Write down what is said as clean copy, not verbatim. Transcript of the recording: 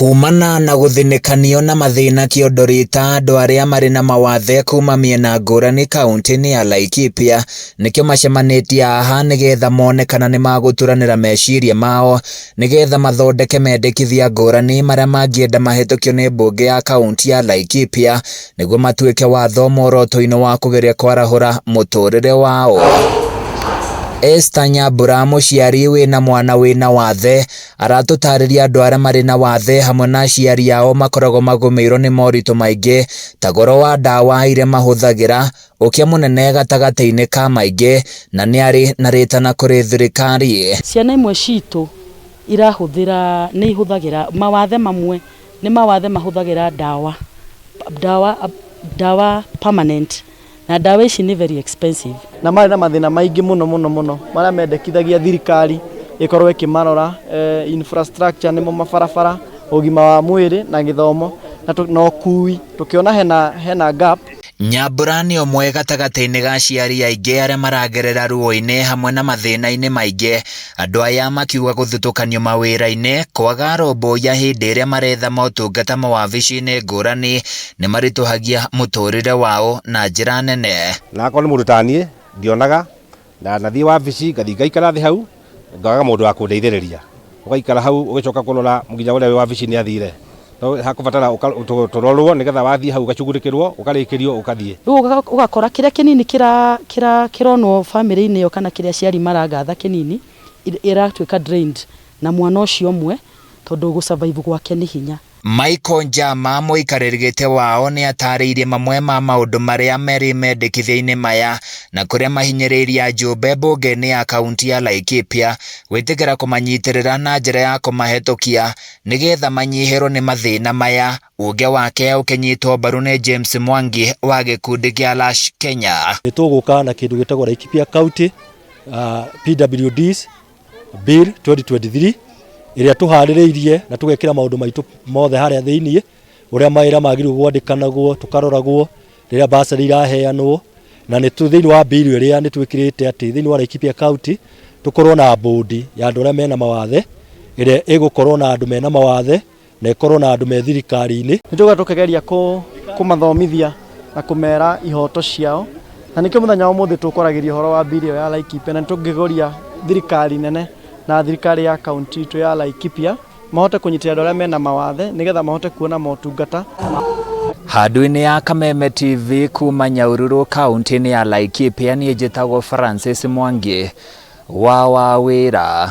Kumana na gũthinĩkanio na mathĩna kĩondo rita andũ arĩa marĩ na mawathe kuma mĩena ngũrani kaunti-inĩ ya Laikipia nĩkĩo macemanĩtie haha nĩgetha mone kana nĩmagũturanĩra meciria mao nĩgetha mathondeke mendekithia ngũrani marĩa mangĩenda mahĩtũkio nĩ mbunge ya kaunti ya Laikipia nĩguo matuĩke watho muoroto-inĩ wa kũgeria kwarahũra mũtũrĩre wao. Esther Nyambura mũciari wĩna mwana wĩna wathe aratũtarĩria andũ arĩa marĩ na wathe hamwe na aciari ao makoragwo magũmĩirwo nĩ moritũ maingĩ ta goro wa ndawa iria mahũthagĩra, ũkĩa mũnene gatagatĩ-inĩ ka maingĩ na nĩ arĩ na rĩtana kũrĩ thirikari. Ciana imwe citũ irahũthĩra nĩ ihũthagĩra mawathe mamwe nĩ mawathe mahũthagĩra ndawa ndawa ndawa permanent na ndawa ici nĩ very expensive. Na marĩ na mathĩna maingĩ mũno mũno mũno marĩa mendekithagia thirikari ĩkorwo ĩkĩmarora infrastructure nĩmo mabarabara, ũgima wa mwĩrĩ na gĩthomo na ũkui tũkĩona hena gap. Nyambura nĩ ũmwe gatagatĩ-inĩ ga aciari aingĩ arĩa maragerera ruo-inĩ hamwe na mathĩna-inĩ maingĩ. Andũ aya makiuga gũthutũkanio mawĩra-inĩ, kwaga arũmbũiya hĩndĩ ĩrĩa maretha motungata mawabici-inĩ ngũrani nĩ maritũhagia mũtũrĩre wao na njĩra nene. Na akorwo nĩ mũndũ ta niĩ ndionaga na nathiĩ wabici ngathiĩ ngaikara thĩ hau ngaga mũndũ wa kũndeithĩrĩria ũgaikara hau ũgĩcoka kũrora nginya ũrĩa wĩ wabici nĩ athire no hakũbatara tũrorwo nĩgetha wathiĩ hau ũgacugurĩkĩrwo ũkarĩkĩrio ũgathiĩ. Rĩu ũgakora kĩrĩa kĩnini kĩronwo bamĩrĩ-inĩ ĩyo kana kĩrĩa aciari maragatha kĩnini ĩratuĩka drained na mwana ũcio ũmwe tondũ gũ survive gwake nĩ hinya. Michael Njama mũikarĩri gĩtĩ wao nĩ atarĩirie mamwe ma maũndũ marĩa merĩ mendekithia-inĩ maya na kũrĩa mahinyĩrĩirie ajumbe mbunge-inĩ ya kaunti ya Laikipia gwĩtĩkĩra kũmanyitĩrĩra na njĩra ya kũmahĩtũkia nĩgetha manyihĩrwo nĩ mathĩna maya. Uge wake ũkĩnyitwo mbaru nĩ James Mwangi wa gĩkundi kĩa Lash Kenya. Nĩ tũgũka na kĩndũ gĩtagwo Laikipia County PWDs Bill 2023 ĩrĩa tũharĩrĩirie na tũgekĩra maũndũ maitũ mothe harĩa thĩiniĩ, ũrĩa mawĩra magĩrĩirwo gwandĩkanagwo, tũkaroragwo rĩrĩa bursary iraheanwo, na nĩ thĩinĩ wa bill ĩrĩa nĩ twĩkĩrĩte atĩ thĩinĩ wa Laikipia County tũkorwo na board ya andũ arĩa mena mawathe ĩrĩa ĩgũkorwo na andũ mena mawathe na ĩkorwo na andũ me thirikari-inĩ. Nĩ tũgũka tũkĩgeria kũmathomithia na kũmera ihoto ciao, na nĩkĩo mũthenya wa ũmũthĩ tũkwaragĩria ũhoro wa bill ĩyo ya Laikipia, na nĩ tũngĩgeria thirikari nene na thirikari ya kaunti itũ ya Laikipia mahote kũnyitĩrĩra andũ arĩa mena mawathe nĩgetha mahote kuona motungata. Handũ-inĩ ya Kameme TV kuma Nyahururu kaunti-inĩ ya Laikipia niĩ njĩtagwo Francis Mwangi wa Wawĩra.